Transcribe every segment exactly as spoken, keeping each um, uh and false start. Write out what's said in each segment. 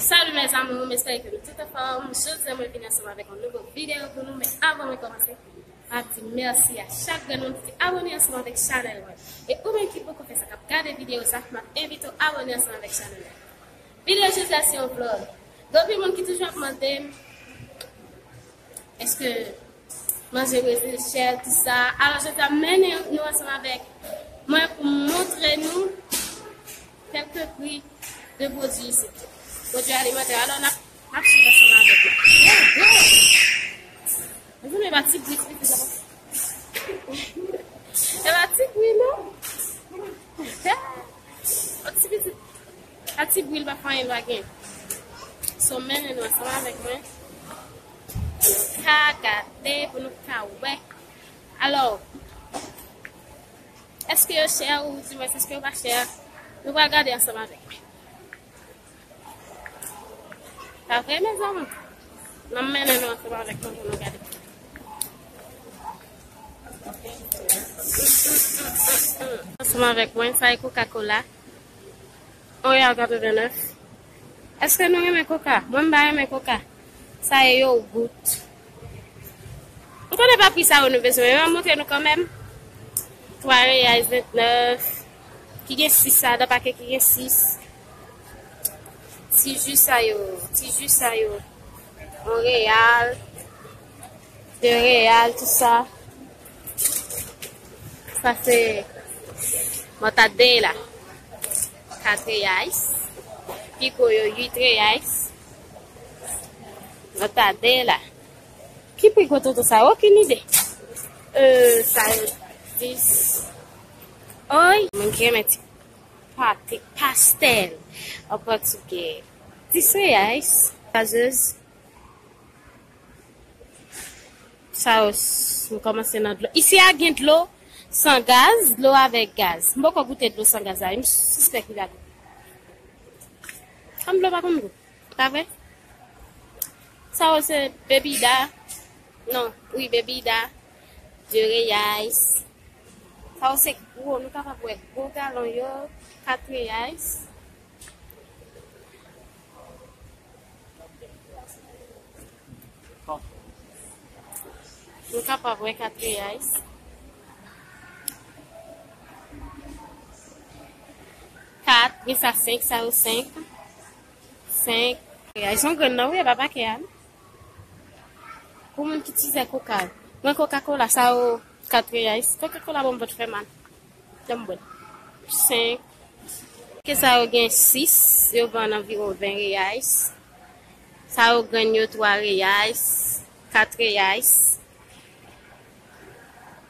Salut mes amours, m espere ke nou tout anfòm. Jodi a mwen vini ansanm avèk yon nouvo videyo pou nou, men avan mwen kòmanse, m ap di mèsi a chak grenn moun ki te abòne ansanm avèk chanèl mwen. E ou menm ki poko fè sa, k ap gade videyo sa, m ap envite w abòne ansanm avèk chanèl mwen. Videyo jodi a se yon vlog. Gen anpil moun ki toujou ap mande m, èske manje Brezil chè, tout sa. Alò, jodi a m mennen nou ansanm avèk mwen pou m montre nou kèlke pri de pwodui isit. Pwodui alimantè. Alò, n ap, n ap swiv ansanm avèk mwen. Mezanmi, e pa ti bri, ti bri, ti bri. E pa ti bri, non. Yon ti pitit. A ti bri, l pa fè anyen, l pa gen. So, mennen nou ansanm avèk mwen. Pou nou ka gade, pou nou ka wè. Alò, èske yo chè ou, dimwens, èske yo pa chè? Nou pral gade ansanm avèk mwen. Pa vre, mezanmi? N ap mennen nou ansanm avèk mwen pou nou gade. Ansanm avèk mwen, sa e Coca-Cola. On reyal katrevennnèf. Èske nou renmen koka? Mwen, m pa renmen koka. Sa e yogout. M konnen pa pri sa yo nou bezwen, men m ap montre nou kanmenm. Twa reyal vennèf. Ki gen sis ladan, pakèt ki gen sis. Ti ji sa yo, ti ji sa yo. On reyal. De reyal, tout sa. Sa se mòtadela. Kat reyais. Pi gwo yo, uit reyais. Mòtadela. Ki pri gwo toto sa? Okenn ide. Euh, sa yo, dis. Oy, mwen ki renmen ti pate, pastèl. An pòtigè. Dis reyais. Gazez. Sa yo, s-, m kòmanse nan dlo. Isi a gen dlo san gaz, dlo avèk gaz. M poko goute dlo san gaz la, m sispèk li pa gou. Kòm dlo pa konn gou, pa vre? Sa yo se bebida. Non, wi, bebida. De reyais. Sa yo se gwo, nou kapab wè gwo galon yo, kat reyais. Nou kapab wè kat reyais. Kat, gen sa senk, sa yo senk. Senk reyais. Yon grenn nan, wi, e pa pakè a, non. Pou moun ki tizè koka. Mwen, Coca-Cola, sa yo kat reyais. Coca-Cola, bon, m vant fè mal. Janm bwè l. Senk. Ke sa yo gen sis, yo vann anviwon ven reyais. Sa yo grenn yo twa reyais, kat reyais.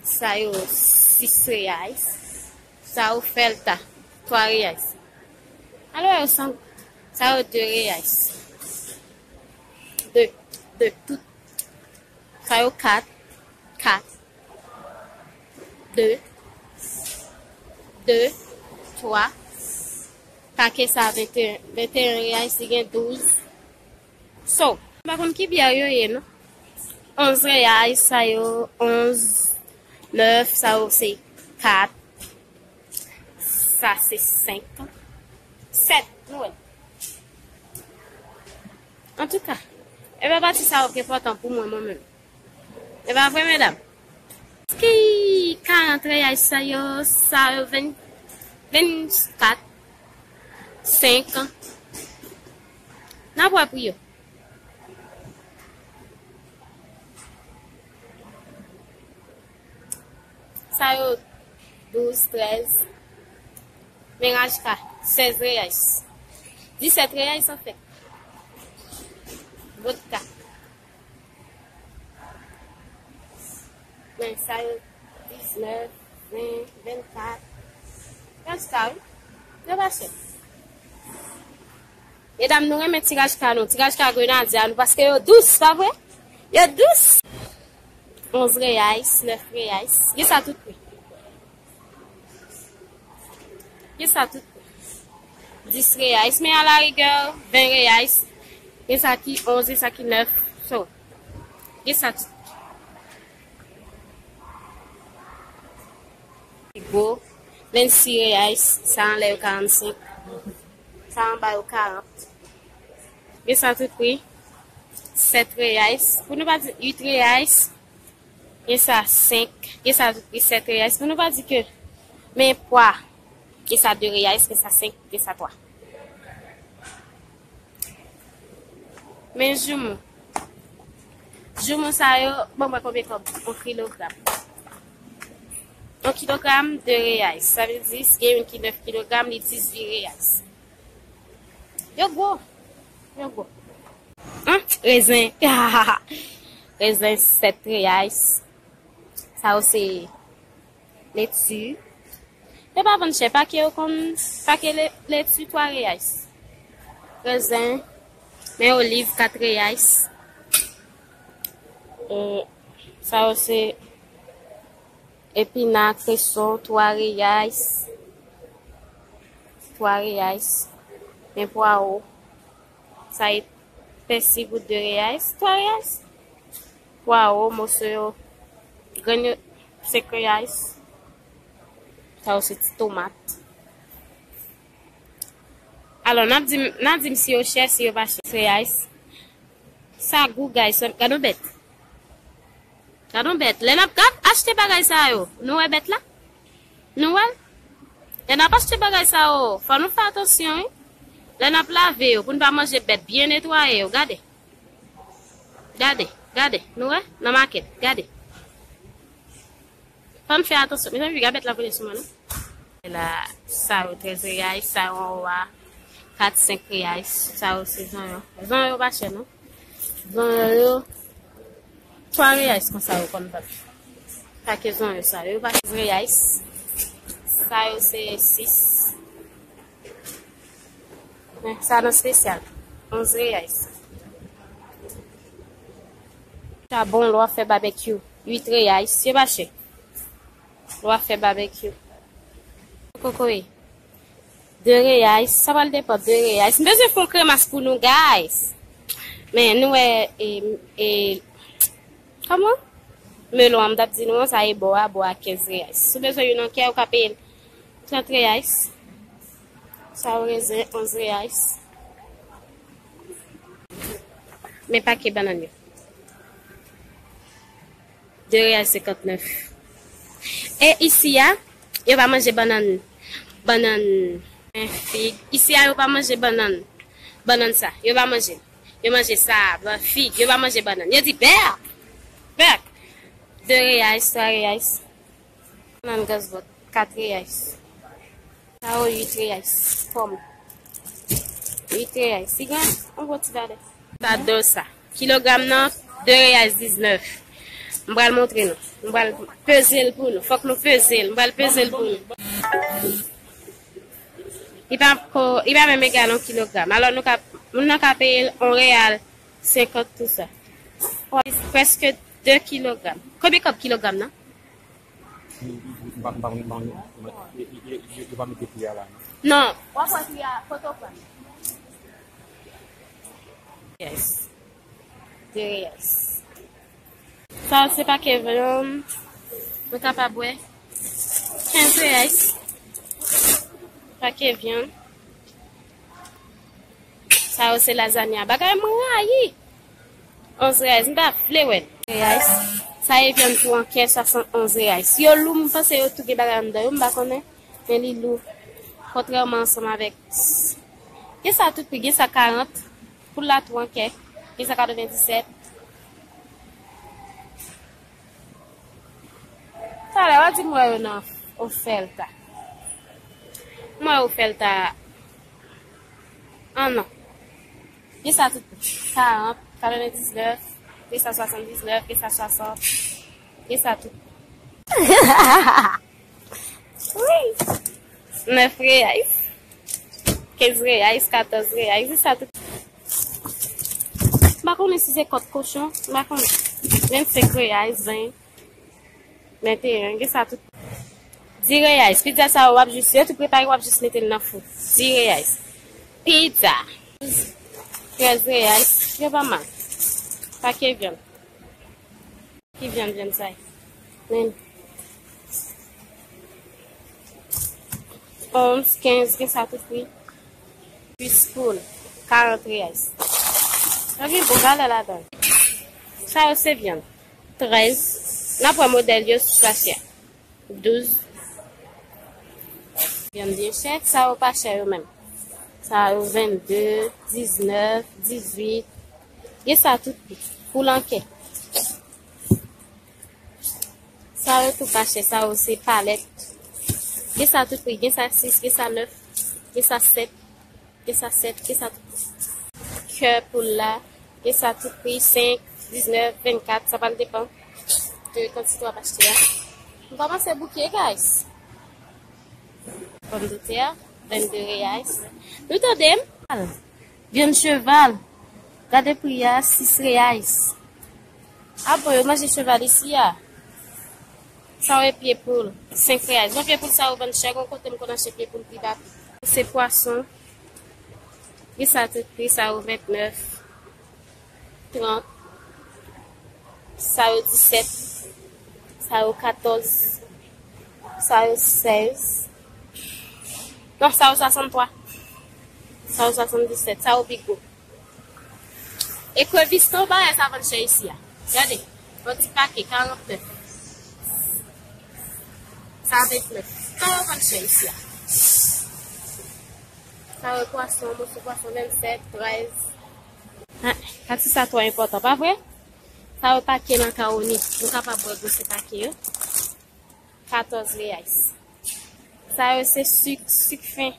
Sa yo sis reyais. Sa yo felta, twa reyais. Alò yo san, sa yo de reyais. De, de, tout. Sa yo kat, kat. De, de, twa. Pake sa venteyen, venteyen reyais, li gen douz. So, m pa konn ki byè yo ye, non. Onz reyais, sa yo, onz, nèf, sa yo se kat. Sa se senk. Sèt, nou wè. Antouka, e pa pati sa yo ki enpòtan pou mwen, mwen menm. E pa vre, medam? Ki karant reyais sa yo, sa yo ven, vennkat, senk. N ap wè pou yo. Sa yo, douz, trèz. Men rajka, sèz reyais. Disèt reyais, anfèt. Vodka. Men sa yo, diznèf, ven, vennkat. Rajka, wi. Yo pa chè. Medam, nou renmen ti rajka nou, ti rajka grenadya nou, paske yo dous, pa vre? Yo dous! Onz reyais, nèf reyais. Gen sa tout pri. Gen sa tout pri. Dis reyais, men a la rigè, ven reyais. Gen sa ki onz, gen sa ki nèf. So, gen sa tout. Gwo, vennsis reyais, sa anlè yo karannsenk. Sa anba yo karant. Gen sa tout pri sèt reais. Pou nou pa di uit reais. Gen sa senk. Gen sa tout pri sèt reais. Pou nou pa di ke. Men pwa. Gen sa de reais, gen sa senk, gen sa twa. Men joumou. Joumou sa yo, bon, mwen konbyen kòb? Yon kilogram. Yon kilogram, de reais. Sa vle di, si gen youn ki nèf kilogram, li dizuit reais. Yo gwo. Yo gwo. Hum, rezen. Rezen sèt reais. Sa yo se leti. Yo pa vann chè, pake yo konn, pake le- leti twa reais. Rezen, men oliv kat reais. E, sa yo se epina, kreson, twa reais. Twa reais. Men pwawo. Sa e pèsi pou de reais, twa reais. Pwawo, moso yo, grenn yo, senk reais. Sa yo se ti tomat. Alò, n ap di m, n a di m si yo chè, si yo pa chè. Reais. Sa gou, guys, gad yon bèt. Gad yon bèt. Lè n ap gad, achte bagay sa yo. Nou wè bèt la? Nou wè l? Lè n ap achte bagay sa yo, fò nou fè atansyon, wi. Lè n ap lave yo, pou n pa manje bèt, byen netwaye yo. Gade. Gade, gade. Nou wè? Nan makèt. Gade. Fò n fè atansyon. Mezanmi, piga bèt la vole sou mwen, non? La, sa yo trèz reais, sa yo anwo a kat, senk reais, sa yo se zonyon. Zonyon yo pa chè, non? Zonyon yo, twa reais konsa yo konn vann. Pake zonyon sa yo, yo pa trèz reais. Sa yo se sis. Men, sa nan espesyal. Onz reais. Chabon, lè w ap fè babekyou. Uit reais. Yo pa chè. Lè w ap fè babekyou. Kokoye. De reais. Sa pral depann de reais. M bezwen fè yon kremas pou nou, guys. Men, nou wè, e, e, kòman? Melon an, m t ap di nou an, sa e bò a, bò a kenz reais. Si w bezwen youn an kè, ou ka peye l trant reais. Sa yo rezen, onz reais. Men pake bannann yo. De reais senkantnèf. E isi a, yo pa manje bannann, bannann, men fig. Isi a, yo pa manje bannann, bannann sa. Yo pa manje. Yo manje sa, ban fig. Yo pa manje bannann. Yo di bèk! Bèk! De reais, twa reais. Bannann gazvòt, kat reais. Sa yo uit reais. Pòm. Uit reais. Sigan, yon gwo ti valè. Sa dòs sa. Kilogram nan, de reais diznèf. M pral montre nou. M pral peze l pou nou. Fòk nou peze l. M pral peze l pou nou. Li pa ko, li pa menm egal yon kilogram. Alò, nou ka, moun nan ka peye l yon real senkant pou sa. Prèske de kilogram. Konbyen kòb kilogram nan? M pa, m pa, m pa, yo, yo, yo pa mete pri a la, non. Non. W ap wè pri a, kote w pran? Yes. De reais. Sa se pake vyann. Mwen kapab wè. Kenz reais. Pake vyann. Sa yo se lazanya. Bagay mwen rayi. Onz reais. M pa vle wè l. Reais. Sa e vyann pou an kè, swasannonz reais. Yo lou, m panse yo tou gen bagay anndan yo, m pa konnen. Men li lou. Kontrèman ansanm avèk. Gen sa tout pri, gen sa karant. Poul la tou an kè. Gen sa katrevenndisèt. Talè, w a di m wè yo nan ofèlta. M wè ofèlta. Ah non. Gen sa tout pri. Karant, katrevendiznèf, gen sa swasanndiznèf, gen sa swasant, gen sa tout. Wi. Nèf reais. Kenz reais, katòz reais, gen sa tout. M pa konnen si se kòt kochon, m pa konnen. Vennsenk reais, ven. Venteyen, gen sa tout. Dis reais. Pizza sa yo w ap jis, yo tou prepare, w ap jis mete l nan fou. Dis reais. Pizza. Trèz reais. Yo pa mal. Pake vyann. Ki vyann, vyann sa ye? Men. Onz, kenz, gen sa tout pri. Kwis poul, karant reais. Yo gen bon valè ladan. Sa yo se vyann. Trèz. N ap wè modèl yo sou sachè a. Douz. Vyann byen chè, sa yo pa chè yo menm. Sa yo vennde, diznèf, dizuit. Gen sa tout pri. Pou lankè. Sa yo tou pa chè, sa yo se palèt. Gen sa tout pri, gen sa sis, gen sa nèf, gen sa sèt, gen sa sèt, gen sa tout pri. Kè poul la, gen sa tout pri, senk, diznèf, vennkat, sa pral depann de kantite w ap achte a. M kòmanse bouke, guys. Pòmdetè, vennde reais. Nou tande m? Vyann cheval. Gade pri a, sis reais. A bon, yo manje cheval isi a. Sa yo e pye poul, senk reais. Bon, pye poul sa yo vann chè, gon kote m konn achte pye poul pi ba pri. Se pwason. Gen sa tout pri, sa yo vennèf, trant, sa yo disèt, sa yo katòz, sa yo sèz. Non, sa yo swasanntwa, sa yo swasanndisèt, sa yo pi gwo. Ekrevis tou, bagay sa vann chè isi a. Gade, yon ti pake, karantnèf. Sa vennèf. Sa yo vann chè isi a. Sa yo pwason, moso pwason, vennsèt, trèz. Hein, kati sa twò enpòtan, pa vre? Sa yo pake makawoni. Nou kapab wè gwosè pake yo. Katòz reais. Sa yo se sik, sik fen.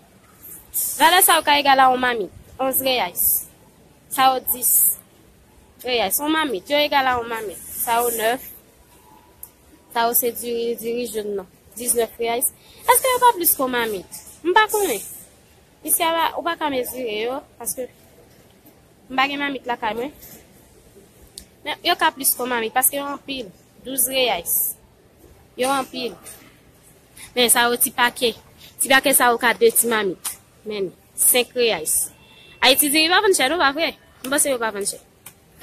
Valè sa yo ka egal a yon mamit. Onz reais. Sa yo dis reais. Yon mamit. Yo egal a yon mamit. Sa yo nèf. Sa yo se diri, diri jòn nan. Diznèf reais. Èske yo pa plis ke yon mamit? M pa konnen. Isi a, ou pa ka mezire yo, paske m pa gen mamit lakay mwen. Men yo ka plis ke yon mamit, paske yo anpil. Douz reais. Yo anpil. Men sa yo ti pake. Ti pake sa yo ka de ti mamit. Men, senk reais. Ayiti diri pa vann chè, non, pa vre? M panse yo pa vann chè.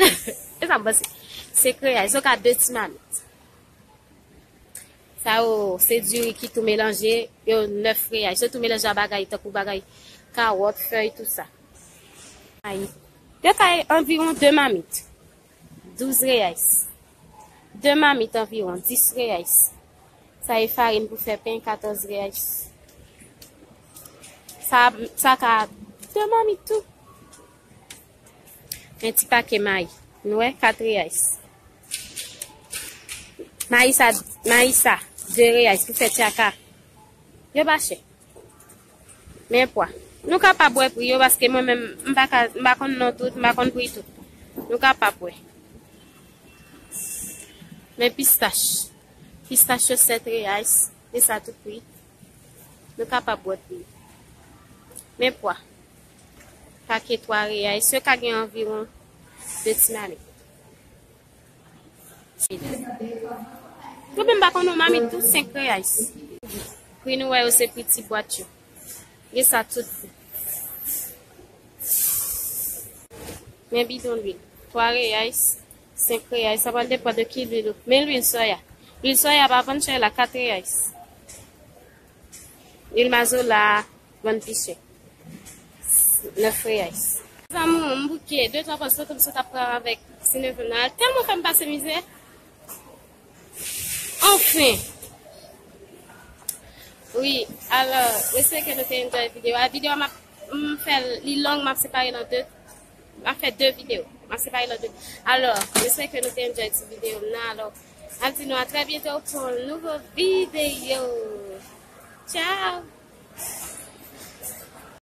E sa m panse. Senk reais. Yo ka de ti mamit. Sa yo, se diri ki tou melanje, yo nèf reais. Yo tou melanje a bagay, tankou bagay, kawòt, fèy, tou sa. Ay. Yo ka anviwon de mamit. Douz reais. De mamit anviwon, dis reais. Sa e farin pou fè pen, katòz reais. Sa, sa ka de mamit tou. Men ti pake mayi. Nou wè, kat reais. Mayi sa, mayi sa, de reais pou fè tyaka. Yo pa chè. Men pwa. Nou kapab wè pri yo, paske mwen menm, m pa ka, m pa konn non tout, m pa konn pri tout. Nou kapab wè. Men pistach. Pistach yo sèt reais. E sa tout pri. Nou kapab wè pri. Men pwa. Pake twa reais. Yo ka gen anviwon de ti mamit. Mwen menm pa konn non mamit tou, senk reais. Pri nou wè yo se pri ti bwat yo. Gen sa tout pri. Men bidon lwil. Twa reais, senk reais, sa pral depann de ki lwil ou. Men lwil soya. Lwil soya pa vann chè la, kat reais. Lwil mazola vann pi chè. Nèf reais. Zanmi m, m bouke de twa pòz foto m sot ap pran avèk ti neve m nan. Tèlman fè m pase mizè. Anfen. Wi, alò, m espere ke nou te enjoy videyo a. Videyo a, m ap, m fè l, li long, m ap separe l an de. M ap fè de videyo. M ap separe l an de. Alò, m espere ke nou te enjoy ti videyo m nan. Alò, m ap di nou a trè byento pou yon nouvo videyo. Tchao!